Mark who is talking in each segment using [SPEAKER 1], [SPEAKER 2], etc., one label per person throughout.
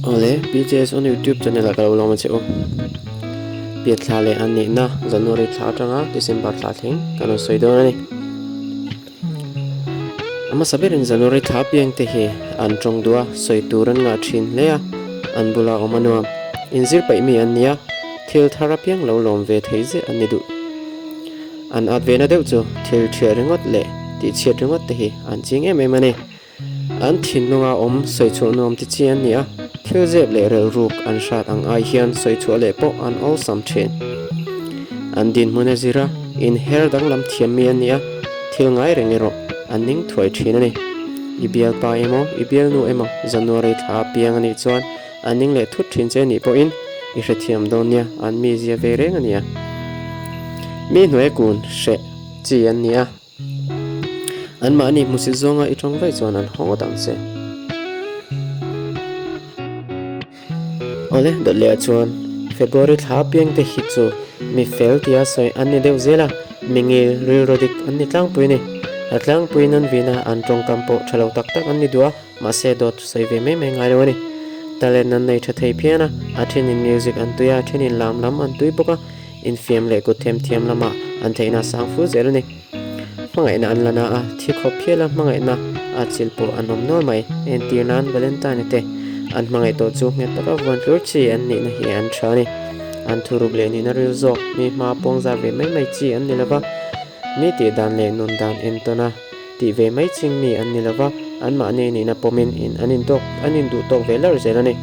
[SPEAKER 1] Awle, PJS on YouTube channel ah ka lo lawm a che u. Pian thla leh an nihna January thla atanga December thla thleng kan rawn sawi dawn a ni. A hmasa berin January thla piang te hi an tawng duh a, sawi tur an ngah thin hle a, an bula awm a nuam. Inzir paih mi an ni a, thil thar apiang lo lawm ve thei zeh an ni duh. An at vena deuh chu thil thiah ringawt leh tihchhiat ringawt te hi an ching em em a ni. An thinlunga awm sawichhuah nuam ti chi an ni a, thil zep leh relhruk an hrat ang ai hian sawichhuah leh pawh an awlsam thin. An dinhmun a zir a, inher danglam thiam mi an ni a, thil ngai reng erawh an ning thuai thin a ni. I bialpa emaw, i bialnu emaw January thla a piang a nih chuan an ning leh thut thin che nih pawhin i hrethiam dawn nia, an mizia ve reng a nia. Mi hnuai kun hreh chi an ni a. Anmahni hmusit zawnga i tawng vaih chuan an haw ngawt ang che. Awle, dawt lehah chuan February thla apiangte hi chu mi fel tia sawi an ni deuh zel a, mi ngil rilru dik an ni tlangpui a ni. A tlangpuiin an vin a, an tawngkam pawh tha lo tak tak an ni duh a, mahse dawt sawi ve mai mai ngai lo a ni. Talent an nei tha thei phian a, a thenin music an tui a, a thenin lam lam an tui bawk a, Infiam leh kut themthiam lamah an theihna a sang fu zel a ni. Hmangaihna an la na a, thi khawp phiala hmangaihna a chil pawh an awm nual mai. Entir nan Valentine te an hmangaih tawh chu nghet taka vuan tlur chi an nihna hi an tha a ni. An thuruk leh nihna ril zawk mi hma pawng zar ve mai mai chi an ni lova, mi tih dan leh nun dan entawn a tih ve mai ching mi an ni lova, anmahni nihna pawmin in an intawk an induh tawk ve lar zel a ni.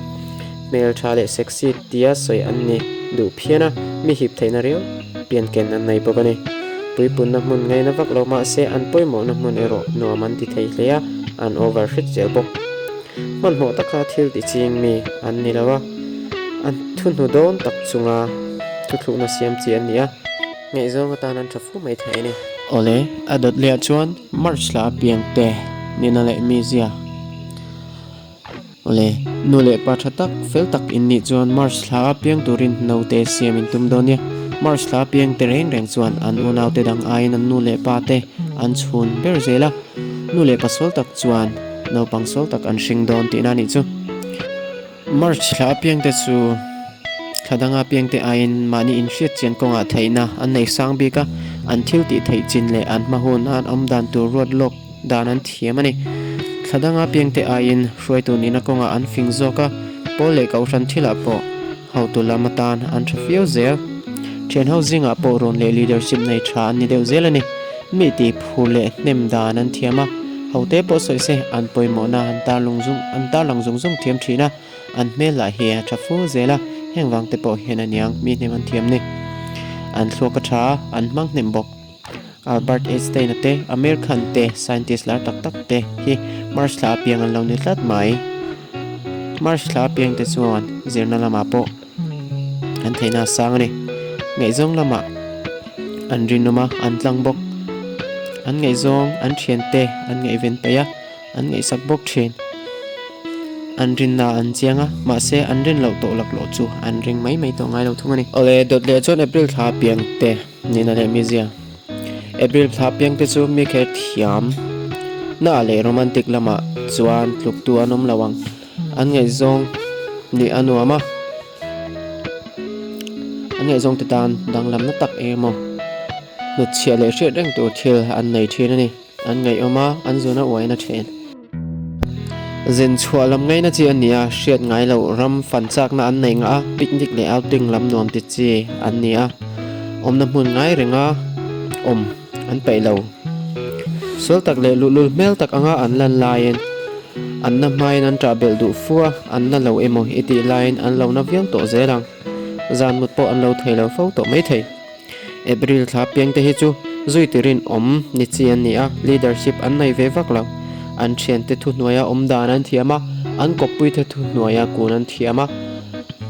[SPEAKER 1] Hmeltha leh sexy tia sawi an ni duh phian a, mi hip theihna riau pian ken an nei bawk a ni. Puipunna hmun ngaina vak lo mahse an pawimawhna hmun erawh nuam an ti thei hle a, an over hret zel bawk. Hmanhmawh taka thil ti ching mi an ni lo a, an thuhnu dawn tak chunga thuthlukna siam chi an ni a, ngaihzawng atan an tha fu mai thei a ni. Awle, a dawt leh ah chuan March thla apiang te nihna leh mizia. Awle, nu leh pa tha tak, fel tak in nih chuan March thla a piang turin naute siam in tum dawn nia. March thla a piang te reng reng chuan an unaute dang aiin an nu leh pa te an chhun ber zel a. Nu leh pa sual tak chuan naupang sual tak an hring dawn tihna a nih chu. March thla a piang te chu thla danga piang te aiin mahni inhriat chian kawngah theihna an nei sang bik a, an thil tih theih chin leh an hma hun a an awm dan tur ruat lawk Dan an thiam a ni. Thla danga piangte aiin hruaitu nihna kawngah an fing zawk a, pawl leh kohhran thilah pawh hotu lam atan an tha fiau zel. Thianho zingah pawh rawn leh leadership nei tha an ni deuh zel a ni. Mi tih phur leh hnem dan an thiam a, hote pawh sawi se an pawimawhna an tarlung zung an tarlang zung zung thiam thin a, an hmel lah hi a tha fu zel a, heng vangte pawh hian aniang mi hnem an thiam ni. An thluak a tha a, an hmang hnem bawk. Albert Einstein-a te, Amir Khan te, scientist lar tak tak te hi March thla apiang an lo ni tlat mai. March thla apiang te chuan zirna lamah pawh an theihna a sang a ni. Ngaihzawng lamah an rinawm a, an tlang bawk. An ngaihzawng, an thiante an ngaihven paih a. An ngaihsak bawk thin. An rinna an chiang a, mahse an rin loh tawh laklawh chu an ring mai mai tawh ngai lo thung a ni. Awle, dawt leh chuan April thla piang te nihna leh mizia. April thla piang te chu mi kher thiam na leh romantic lamah chuan tluktu an awm lo ang. An ngaihzawng nih a nuam a, an ngaihzawng te tan danglamna tak eng emaw hnutchhiah leh hriat reng tur thil an nei thin a ni. An ngaihawm a, an zun a uain a then. Zin chhuah lam ngaina chi an ni a, hriat ngai loh ram fan chakna an nei ngah a, picnic leh outing lam nuam ti chi an ni a, awmna hmun ngai renga awm an peih lo. Sual tak leh luhlul hmel tak anga an lan laiin an na hmain an ṭah belh duh fu a, an na lo emaw i tih laiin an lo na viau tawh zel ang. Zan mut pawh an lo thei lo fo tawh maithei. April thla piangte hi chu zui tirin awm ni chi an ni a, leadership an nei ve vak lo. An thiante thuhnuaia awm dan an thiam a, an kawppuite thuhnuaia kun an thiam a,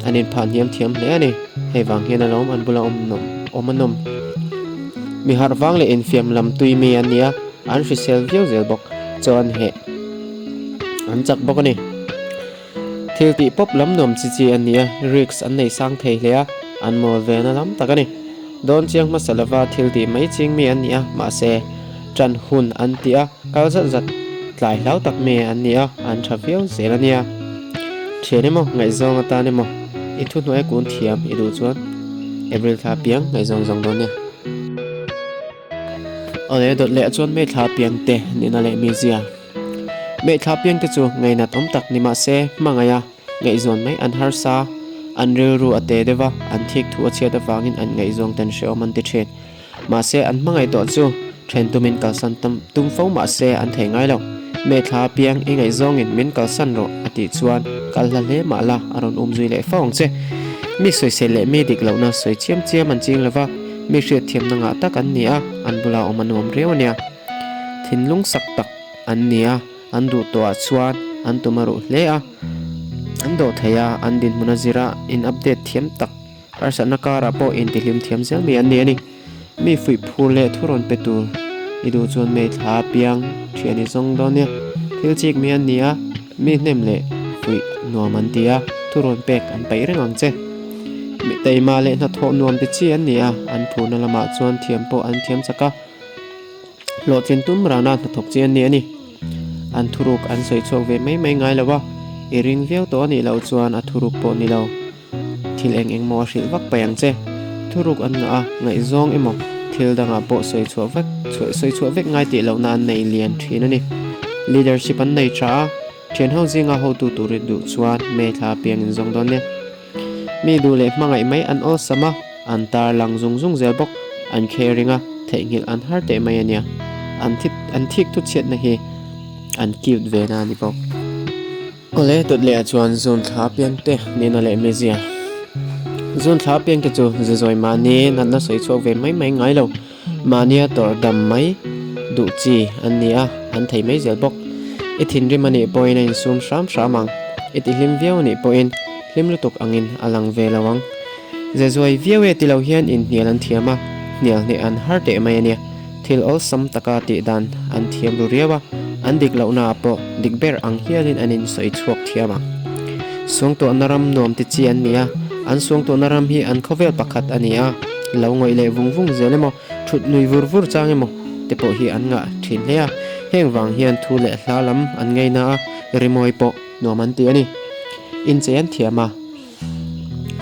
[SPEAKER 1] an inphah hniam thiam hle a ni. Hei vang hian alawm an bula awm nawm awm a nawm. Mi harh vang leh infiam lam tui mi an ni a, an hrisel viau zel bawk. Chaw an heh an chak bawk a ni. Thil tih pawp lam nuam chi chi an ni a, risk an nei sang thei hle a, an mawl ve na lam tak a ni. Dawn chiang hmasa lova thil tih mai ching mi an ni a, mahse, ṭan hun an ti a, kal zat zat tlai hlau tak mi an ni a, an ṭha viau zel a nia. Thian emaw, ngaihzawng atan emaw, i thuhnuaia kun thiam i duh chuan April thla piang ngaihzawng zawng dawn nia. Awle, dawt leh chuan May thla piang te nihna leh mizia. May thla piang te chu ngainat awm tak ni mahse hmangaih a ngaihzawn mai an harsa, an rilru a te deuh a, an thik thu a chhiat avangin an ngaihzawng ten hrehawm an ti thin. Mahse, an hmangaih tawh chu then tumin kalsan tum fo mahse an thei ngai lo. May thla apiang i ngaihzawngin min kalsan rawh a tih chuan kal hla hle mah la a rawn um zui leh fo ang che. Mi sawisel leh mi dik lohna sawi chiam chiam an ching lova, mi hriatthiamna ngah tak an ni a, an bula awm a nuam riau a nia. Thinlung sak tak an ni a, an duh tawhah chuan an tum a ruh hle a, an dawh thei a, an dinhmun a zira in update thiam tak. Harsatna karah pawh intihlim thiam zel mai an ni a ni. Mi fuih phur leh thu rawn pe tur i duh chuan May thla piang thian i zawng dawn nia. Thil chik mai an ni a, mi hnem leh fuih nuam an ti a, thu rawn pek an paih reng ang che. Mi taima leh hnathawh nuam ti chi an ni a, an phurna lamah chuan thiam pawh an thiam chak a. Hlawhtlin tum rana hnathawk chi an ni a ni. An thuruk an sawi chhuak ve mai mai ngai lo a, i ring viau tawh a nih loh chuan a thuruk pawh ni lo. Thil eng eng maw a hrilh vak paih ang che. Thuruk an ngah a, ngaihzawng emaw thil dangah pawh sawi chhuah vek sawi chhuah vek ngai tih lohna an nei lian thin a ni. Leadership an nei tha a, thian ho zinga hotu tur i duh chuan May thla apiang in zawng dawn nia. Mi duh leh hmangaih mai an awlsam a, an tar lang zung zung zel bawk. An caring a, theihnghilh an har teh mai a nia. An thik an thik thu chhiatna hi an cute ve na a ni bawk. Awle, tut leh ah chuan zun thla piangte nihna leh mizia. Zun thla piangte chu zizawi mahni natna sawi chhuak ve mai mai ngai lo. Mahnia tawrh dam mai duh chi an ni a, an thei mai zel bawk. I thinrim a nih pawhin a insum hram hram ang. I tihlim viau a nih pawhin hlim lutuk angin a lang ve lo ang. Zizawi viau e ti lo hian inhnial an thiam a, hnial hneh an har teh mai a nia. Thil awlsam taka tih dan an thiam ru riau a, an dik lohnaah pawh dik ber ang hialin an insawi chhuak thiam ang. Suangtuahna ram nuam ti chi an ni a, an suangtuahna ram hi an khawvel pakhat a ni a, lo ngawih leh vung vung zel emaw, thut nui vur vur chang emaw te pawh hi an ngah thin hle a, heng vang hian thu leh hla lam an ngaina a, rimawi pawh nuam an ti a ni. Inchei an thiam a.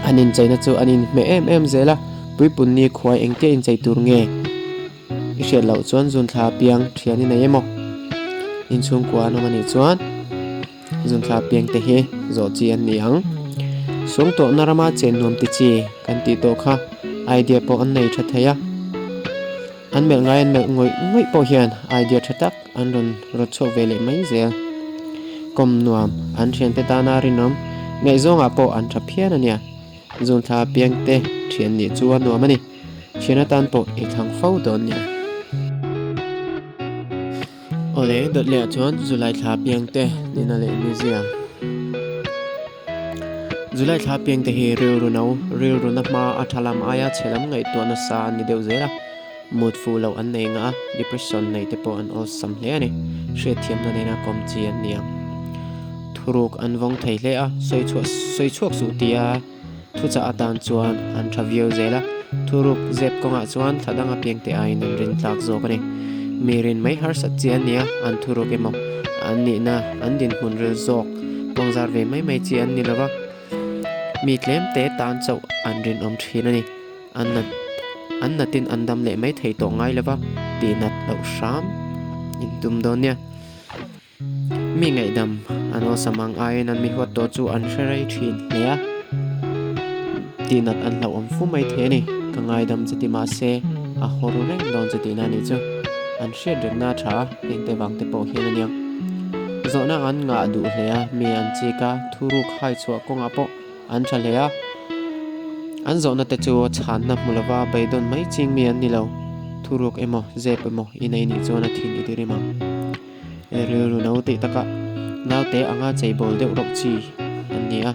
[SPEAKER 1] An incheina chu an inhmeh em em zel a, puipunni khuai engtia inchei tur nge i hriat loh chuan zunthla piang thian i nei emaw? Inchhungkua an awm a nih chuan zunthla piang te hi zawh chi an ni ang. Suangtuahna rama chen nuam ti chi kan tih tawh kha idea pawh an nei tha thei a, an melh ngai an melh ngawih ngawih pawh hian idea tha tak An rawn rawt chhuak ve leh mai zel. Kawm nuam, an thiante tana rinawm, ngaihzawngah pawh an tha phian a nia. Zunthla piangte thian nih chu a nuam a ni. Thian atan pawh i thlang fo dawn nia. Awle, dawt lehah chuan Zulai thla piangte nihna leh mizia. Zulai thla piangte hi rilru no, rilru na hma a tha lam aia chhe lam ngaihtuah nasa an ni deuh zel a. Mut fuh loh an nei ngah a, depression nei te pawh an awlsam hle a ni. Hriatthiamna nena kawm chi an ni ang. Thuruk an vawng thei hle a, sawi chhuah sawi chhuak suh tia thuchah atan chuan an tha viau zel a. Thuruk zep kawngah chuan thla dang apiangte aiin an rin tlak zawk a ni. Mi rin mai harsat chi an ni a, an thuruk emaw an nihna an dinhmun ril zawk puangzar ve mai mai chi an ni lo va, mi tlem te tan chauh an rinawm thin a ni. An nat an natin an dam leh mai thei tawh ngai lova tih nat loh hram in tum dawn nia. Mi ngaihdam an awlsam ang aiin an mi huat tawh chu an hre rei thin hle a, tih nat an hlauhawm fu mai thei a ni. Ka ngaidam che ti mahse a haw ru reng dawn che tihna a nih chu. An hriat rengna a tha a, hengte vang te pawh hian a niang. Zawhna an ngah duh hle a, mi an chik a, thuruk hai chhuah kawngah pawh An tha hle a, an zawhna te chu chhanna hmu lova beidawn mai ching mi an ni lo. Thuruk emaw, zep emaw i nei nih chuan a thin i ti rim ang. He rilru no tih takah naute anga cheibawl deuh rawk chi an ni a,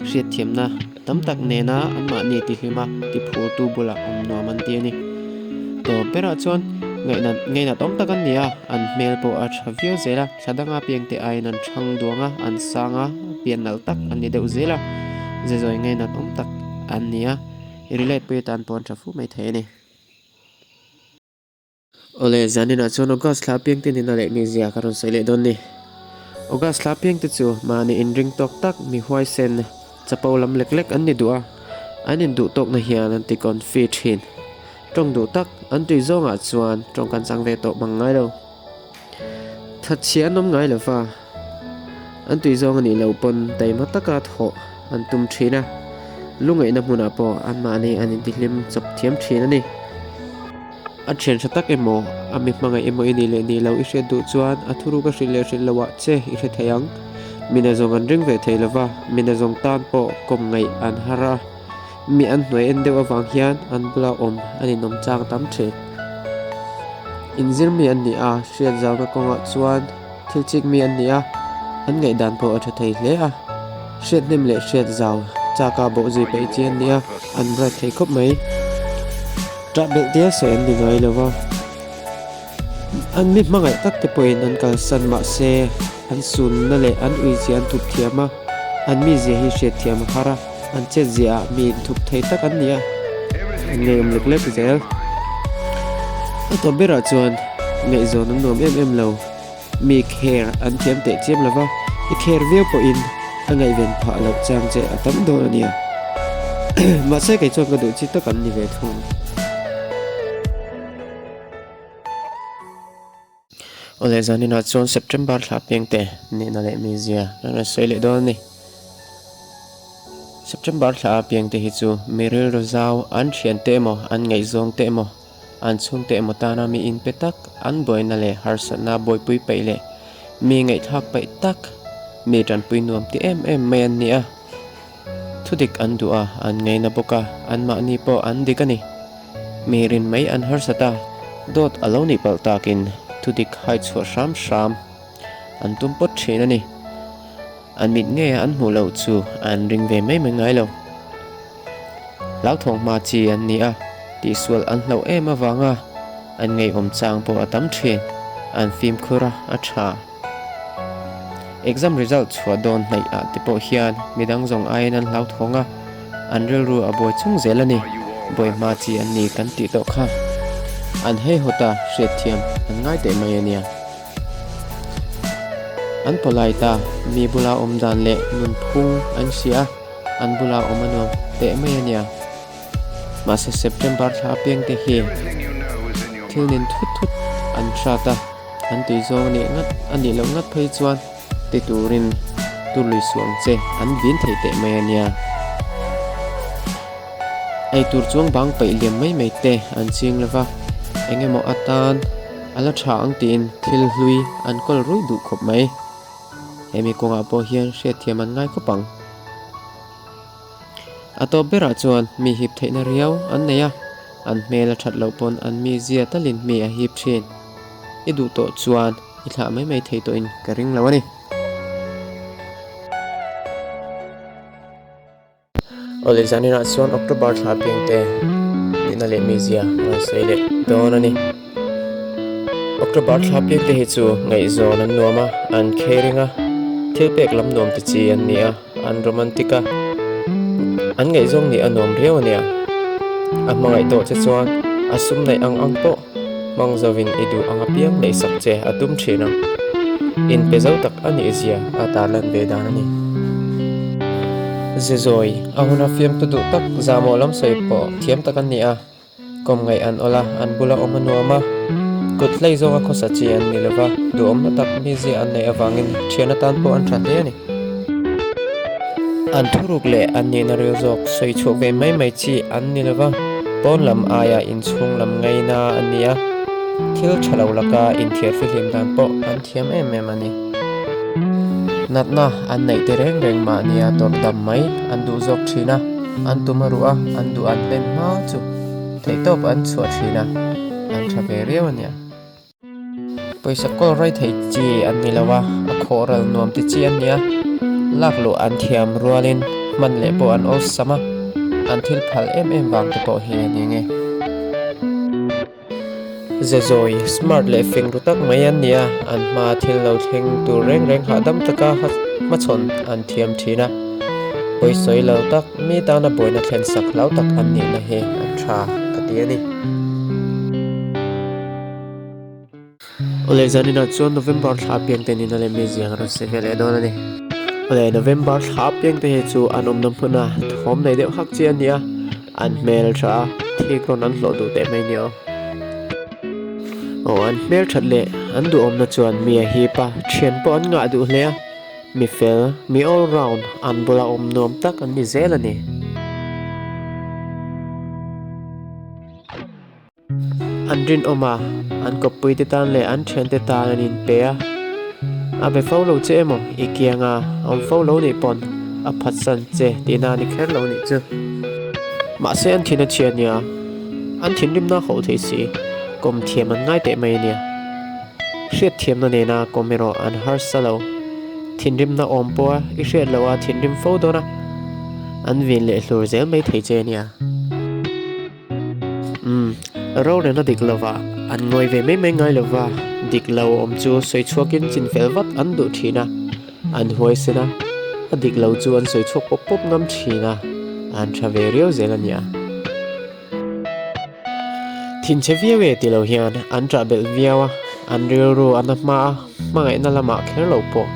[SPEAKER 1] hriatthiamna tam tak nena anmahni tihlima tiphurtu bulah awm nuam an ti a ni. Tawp berah chuan ngaihna tawm tak an ni a, an hmel pawh a tha viau zel a. Thla danga piangte aiin an thang duang a, an sang a, pian nalh tak an ni deuh zel a, ze zawi ngainat awm tak an ni a, i relate pui atan pawh an tha fu mai thei a ni. Awle, zaninah chuan August thla piangte nihna leh mizia ka rawn sawi leh dawn ni. August thla piangte chu mahni inring tawk tak mi huaisen chapo lam lek lek an ni duh a, an induh tawkna hian an ti confi thin. Tawng duh tak an tui zawngah chuan tawng kan chang ve tawh mang ngai lo. Thatchhia an awm ngai lo va, an tui zawng a nih loh pawn taima taka thawh an tum thin a, lungaihna hmunah pawh anmahni an intihlim chawp thiam thin a ni. A thian hre tak emaw, a mi hmangaih emaw i nih leh nih loh i hriat duh chuan a thuruk a hrilh leh hrilh loh ah che i hre thei ang. Mina zawng an ring ve thei lo va, mina zawng tan pawh kawm ngaih an har a, mi an hnuai en deuh avang hian an bula awm an inawm chang tam thin. Inzir mi an ni a, hriat zauna kawngah chuan thil chik mi an ni a, an ngaihdan pawh a tha thei hle a. Hriat hnem leh hriat zau chaka bawhzui peih chi an ni a, an bright thei khawp mai. Ṭah belh tia sawi an ni ngai lo va, an mi hmangaih tak te pawhin an kalsan mah se an sunna leh an uizia an thup thiam a, an mizia hi hriat thiam a har a, an chetziah ah mi inthup thei tak an ni a, an ngeiawm lek lek zel. A tawp berah chuan ngaihzawn an nuam em em lo. Mi kher an thiam teh chiam lo va, i kher viau pawhin a ngaihven phah loh chang che a tam dawn a nia. Mahse kei chuan ka duh chi tak an ni ve thung. Awle zaninah chuan September thla piangte nihna leh mizia kan rawn sawi leh dawn a ni. September thla piangte hi chu mi rilru zau an thiante emaw an ngaihzawng te emaw An chhungte emaw tana mi inpe tak, an buaina leh harsatna buaipui peih leh mi ngaihthlak peih tak, mi tanpui nuam ti em em mai an ni a. Thudik an duh a, an ngaina bawk a, anmahni pawh an dik a ni. Mi rin mai an harsat a, dawt a lo nih palh takin thudik hai chhuah hram hram an tum pawt thin a ni. An mit ngeia an hmuh loh chu an ring ve mai mai ngai lo. Hlauthawng hma chi an ni a, tihsual an hlauh em avanga an ngeiawm chang pawh a tam thin, an fimkhur a, a tha. Exam result chhuah dawn hnaih ah te pawh hian midang zawng aiin an hlauthawng a, an rilru a buai chung zel a ni, buai hma chi an ni kan tih tawh kha. An heihawt a, hriatthiam an ngai teh mai a nia. An polite a, mi bula awm dan leh nunphung an hria a, an bula awm a nuam teh mai a nia. Mahse September thla apiang te hi thil nin thut thut an hrat a, an tui zawng nih ngat a nih loh ngat phei chuan ti turin tur lui suh ang che an vin thei teh mai a nia. Eitur chuang bang peih liam mai mai te an ching lo va, eng emaw atan a la tha ang tiin thil hlui an kawl ruih duh khawp mai. Hemi kawngah pawh hian hriatthiam an ngai khawp ang. A tawp berah chuan mi hip theihna riau an nei a, an hmel a that loh pawn an mi zia talin mi a hip thin. I duh tawh chuan i thlah mai mai thei tawhin ka ring lo a ni. Awle zaninah chuan October thla piangte nihna leh mizia a rawn sawi leh dawn a ni. October thla piangte hi chu ngaihzawn an nuam a, an caring a, thil pek lam nuam ti chi an ni a, an romantic a, an ngaihzawng nih a nuam riau a nia. A hmangaih tawh che chuan a sum neih ang ang pawh hmang zovin i duh ang apiang neihsak che a tum thin ang. Inpe zo tak a nih zia a tarlan ve dan a ni. Zezawi, a huna fiamtu duh tak zahmawh lam sawi pawh thiam tak an ni a, kawmngaih an awl a, an bula awm a nuam a, kut hlei zawnga khawsa chi an ni lova, duhawmna tak mizia an neih avangin thian atan pawh an tha hle a ni. An thuruk leh an nihna ril zawk sawi chhuak ve mai mai chi an ni lova, pawn lam aia inchhung lam ngaina an ni a, thil tha lo laka inthiar fihlim dan pawh an thiam em em a ni. Natna an neih te reng reng mahnia tawrh dam mai an duh zawk thin a, an tum a ruh a, an duh an hlen hma chu theihtawp an chhuah thin a, an tha ve riau a nia. Pawisa kawl rai thei chi an ni lo a, a khawh ral nuam ti chi an ni a, lak luh an thiam rualin hman leh pawh an awlsam a, an thil phal em em vang te pawh hi a ni nge. Zezawi, smart leh fing ru tak mai an ni a, an hmaa thil lo thleng tur reng reng hahdam taka hmachhawn an thiam thin a, pawisawi lo tak mi tana buaina thlen sak hlau tak an nihna hi an tha ka ti a ni. Awle zaninah chuan November thla piangte nihna leh mizia kan rawn sawi ve leh dawn a ni. Awle November thla piangte hi chu an awmna hmuna thawm nei deuh hak chi a ni a, an hmel tha a, thik rawn an hlawh duh teh mai a ni aw. Aw an hmel that leh an duhawmna chuan mi a hip a, thian pawh an ngah duh hle a, mi fel, mi all round, an bula awm nuam tak an ni zel a ni. An rinawm a, an kawppuite tan leh an thiante tan an inpe a. A be fo lo che emaw i kianga awm fo lo nih pawn a phatsan che tihna a ni kher lo nih chu. Mahse an thin a chhia nia, an thinrimna a hauh thei si, kawm thiam an ngai teh mai ania. Hriatthiamna nena kawm erawh an harsa lo. Thinrimna awm pawha i hriat loh a thinrim fo dawn a, an vin leh hlur zel mai thei che ania. Umm, rorelna dik lova an ngawi ve mai mai ngai lova, dik lo awm chu sawi chhuakin chin fel vat an duh thin a, an huaisen a, a dik lo chu an sawi chhuak pawp pawp ngam thin a, an tha ve riau zel a nia. Thinchhe viau e ti lo hian an ṭah belh viau a, an rilru a na hma a, hmangaihna lamah kher lo pawh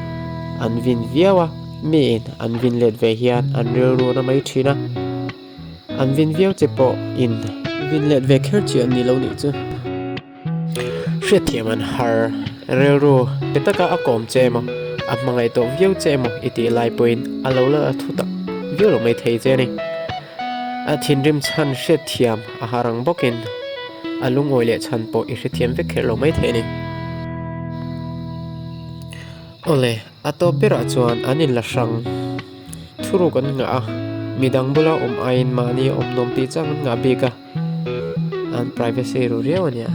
[SPEAKER 1] an vin viau a, miin an vin let ve hian an rilru a na mai thin a. An vin viau che pawh in vin let ve kher chi an ni lo nih chu. Hriatthiam an har rilru pe taka a kawm che emaw, a hmangaih tawh viau che emaw i tih lai pawhin a lo la thu tak viau lo mai thei che a ni. A thinrim chhan hriatthiam a har ang bawkin a lungawi leh chhan pawh i hrethiam vek kher lo mai thei a ni. Awle, a tawp berah chuan an inla hrang. Thuruk an ngah a, midang bula awm aiin mahni awm nuam tih chang an ngah bik a, an privacy ru riau a nia.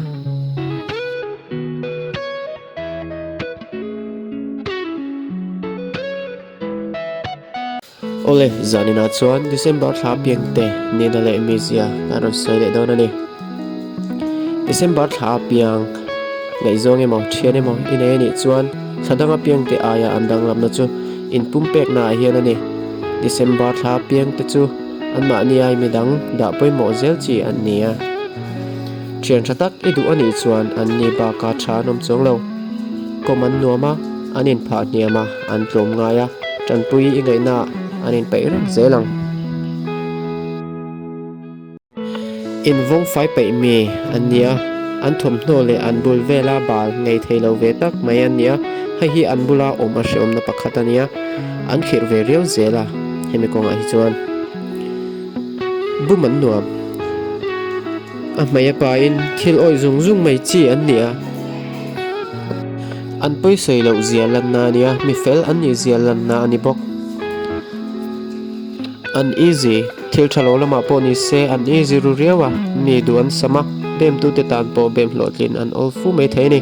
[SPEAKER 1] Awle, zaninah chuan December thla piangte nihna leh mizia kan rawn sawi leh dawn a ni. December thla piang ngaihzawng emaw thian emaw i nei a nih chuan thla danga piangte aia an danglamna chu inpumpekna ah hian a ni. December thla piangte chu anmahni ai midang dah pawimawh zel chi an ni a. Thian tha tak i duh a nih chuan anni baka tha an awm chuang lo. Kawm an nuam a, an inphah hniam a, an tlawm ngai a, tanpui i ngaihna ah an inpeih reng zel ang. Invawng fai peih mi an ni a, an thawmhnaw leh an bul vela bal ngei thei lo ve tak mai an ni a, hei hi an bula awm a hrehawmna pakhat a ni a, an khirh ve riau zel a, hemi kawngah hi chuan bum an nuam. A hmei a pain thil awih zung zung mai chi an ni a, an pawisawi loh zia lanna a ni a, mi fel an nih zia lanna a ni bawk. An easy. Thil tha lo lamah pawh ni se an easy ru riau a, mi duh an sam a, bemtute tan pawh bem hlawhtlin an awl fu mai thei a ni.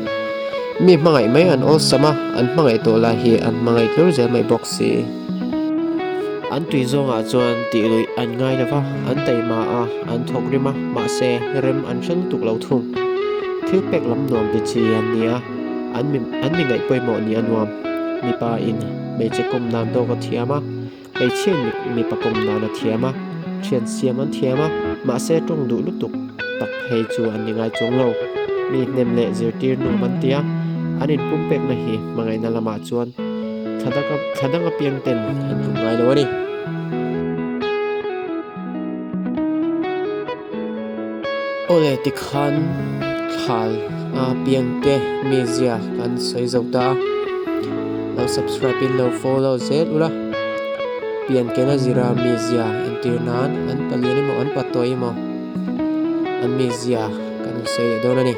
[SPEAKER 1] Mi hmangaih mai an awl sam a, an hmangaih tawh lai hi an hmangaih tlur zel mai bawk si. An tui zawngah chuan tih luih an ngai lo va, an taima a, an thawk rim a, mahse rem an hre lutuk lo thung. Thil pek lam nuam ti chi an ni a, an mi an mi ngaih pawimawh nih a nuam. Mipa in hmeichhe kawm nan tawk a thiam a. Hmeichhia mipa kawm dan a thiam a, thian siam an thiam a, mahse tawng duh lutuk tak phei chu an ni ngai chuang lo. Mi hnem leh zirtir nuam an ti a, an inpumpekna hi hmangaihna lamah chuan thla dang apiang ten an tluk ngai lo a ni. Awle tikhan thlal a piangte mizia kan sawi zo ta a, lo subscribe in lo follow zel ula, pian kena zira mizia entir nan an palian emaw an patawi emaw an mizia kan sawi leh dawn a ni.